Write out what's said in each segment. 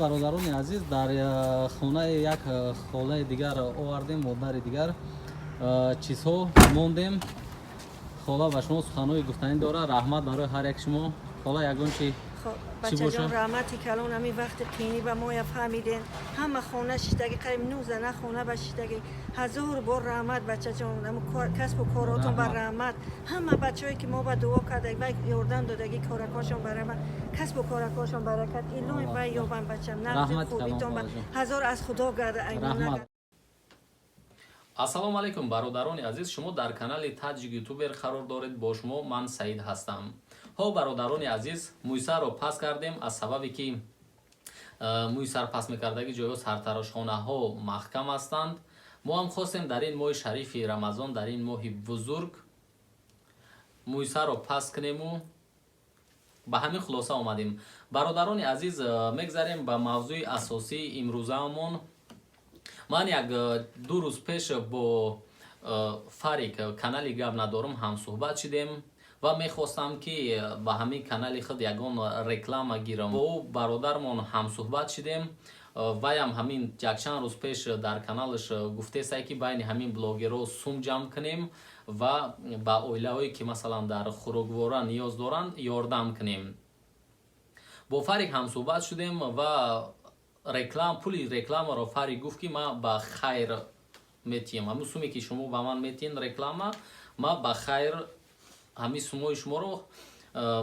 Бародарони азиз, дар хонаи як холаи дигар овардем, модари дигар чизҳо мондем. Хола ба шумо суханҳои гуфтанӣ дорад. Раҳмат барои ҳар як шумо. Хола, ягон чи Хоб, чӣ бачаҷон, боша? Раҳмати калон. Ҳамин вақти қиинӣ ба моя фаҳмиден. Ҳама хона шиштагӣ, қариб нӯ зана хона ба шиштагӣ. Ҳазор бор раҳмат, бачаҷон. Ҳамун касбу коротон ба Раҳмат. Раҳмат. Ҳама бачаҳое, ки мо ба дуо кардаг ва ёрдам додагӣ, коракошон ба раҳмат, касбу коракошон баракат, илоҳи Аллоҳ вай акбар. ёбам, бачам. Нағзи Раҳмати калон, хубитон ба холаҷон. ҳазор аз Худо гарда аймон. Раҳмат. Ассалому алайкум, бародарони азиз! Шумо дар канали Таҷик Ютубер қарор доред. Бо шумо ман Саид ҳастам. Ҳо, бародарони азиз, мӯйсарро пас кардем, аз сабабе ки мӯйсар пас мекардагӣ ҷойҳо, сартарошхонаҳо маҳкам ҳастанд. Мо ҳам хостем дар ин моҳи шарифи Рамазон, дар ин моҳи бузург мӯйсарро пас кунему ба ҳамин хулоса омадем. Бародарони азиз, мегзарем ба мавзӯи асосии имрӯзаамон. Ман як 2 рӯз пеш бо Фарик, канали «Гап надорум», ҳамсӯҳбат шидем ва мехостам, ки ба ҳамин канали худ ягон реклама гирам. Бо ӯ бародармон ҳамсӯҳбат шидем. Ваям ҳамин якчанд рӯз пеш дар каналаш гуфтесай, ки байни ҳамин блогерҳо сум ҷамъ кунем ва ба оилаҳое, ки масалан дар хӯроквора ниёз доранд, ёрдам кунем. Бо Фарик ҳамсӯҳбат шудем ва реклам, пули рекламаро Фарик гуфт, ки ман ба хайр метиҳам. Ҳамин суме, ки шумо ба ман метиҳен реклама, ман ба хайр ҳамин сумои шуморо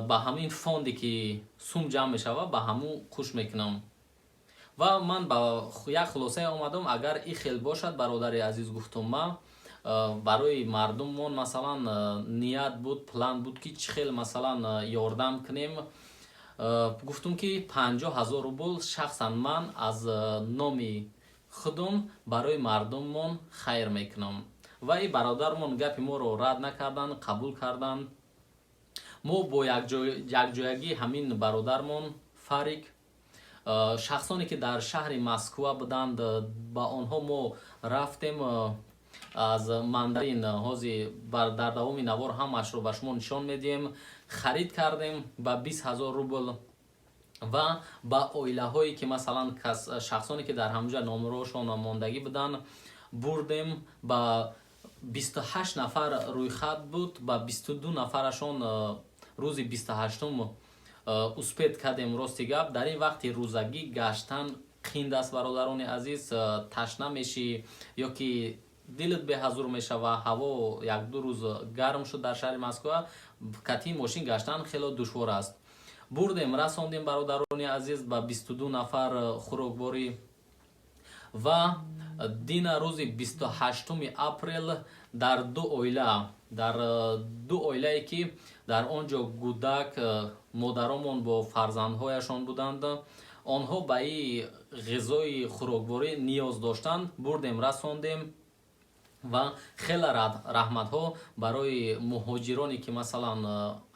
ба ҳамин фонде, ки сум ҷамъ мешавад, ба ҳамун хуш мекунам. Ва ман ба як хулосае омадам: агар и хел бошад, бародари азиз, гуфтум, ман барои мардуммон масалан ният буд, план буд, ки чӣ хел масалан ёрдам кунем. Гуфтум, ки 50 000 рубл шахсан ман аз номи худум барои мардуммон хайр мекунам. Ва и бародармон гапи моро рад накарданд, қабул карданд. Мо бо якҷоягӣ ҳамин бародармон Фарик, шахсоне, ки дар шаҳри Москва буданд, ба онҳо мо рафтем, аз мандарин, ҳозир дар давоми навор ҳамаашро ба шумо нишон медиҳем, харид кардем ба 20 000 рубл ва ба оилаҳое, ки масалан шахсоне, ки дар ҳамҷа номерошон мондагӣ буданд, бурдем. Ба 28 нафар рӯйхат буд, ба 22 нафарашон рӯзи 28-ум успеть кардем. Рости гап, дар ин вақти рӯзагӣ гаштан қинд аст, бародарони азиз. Ташна мешӣ ё ки дилат беҳазур мешава. Ҳаво як-ду рӯз гарм шуд дар шаҳри Москва, катии мошин гаштан хело душвор аст. Бурдем, расондем, бародарони азиз, ба 22 нафар хӯрокворӣ. Ва дина, рӯзи 28-уми апрел, дар ду оила, дар ду оилае, ки дар он ҷо гудак, модаромон бо фарзандҳояшон буданд, онҳо ба ин ғизои хӯрокворӣ ниёз доштанд, бурдем, расондем. Ва хеле раҳматҳо барои муҳоҷироне, ки масалан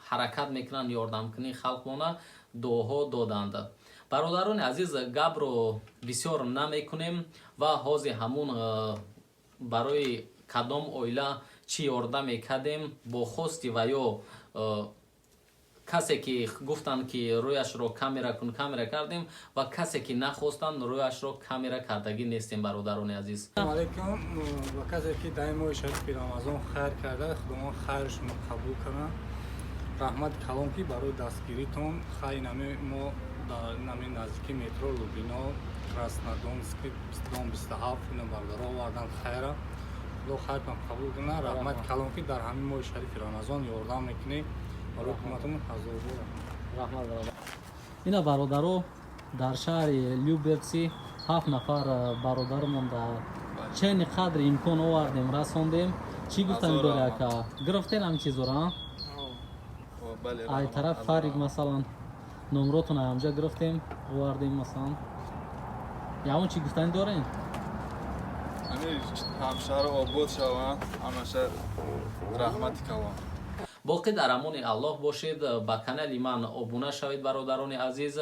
ҳаракат мекунанд ёрдамкунии халқмона, дуоҳо доданд. Бародарони азиз, гапро бисёр намекунем ва ҳозир ҳамун барои кадом оила чӣ ёрдам мекардем, бо хости ва ё касе, ки гуфтанд, ки рӯяшро камера кун, камера кардем, ва касе, ки нахостанд, рӯяшро камера кардагӣ нестем, бародарони азиз. Алайкум ба касе, ки дар ин моҳи шарифи Рамазон хайр карда, Худованд хайршонро қабул кунад. Раҳмати калон, ки барои дастгиритон. Хайр, нами мо дар нами наздики метро Лубино, Краснодонский, дом 27, ино бародаро овардан хайра. Худо хайртон қабул кунад. Раҳмати калон, ки дар ҳамин моҳи шарифи Рамазон ёрдам мекунӣ барои ҳукуматамон. Ҳазор бор раҳмат, бародар. Ина, бародаро, дар шаҳри Люберци ҳафт нафар бародармон дар чени қадри имкон овардем, расондем. Чӣ гуфтани дори, ака? Гирифтен ҳамин чизора? Ай тараф Фарик, масалан, номротон ҳамҷа гирифтем, овардем. Масалан, ягон чӣ гуфтанӣ дорем? Ҳамшаҳр обод шаванд ҳамаша. Раҳмати калон. Боқӣ дар амони Аллоҳ бошед. Ба канали ман обуна шавед, бародарони азиз.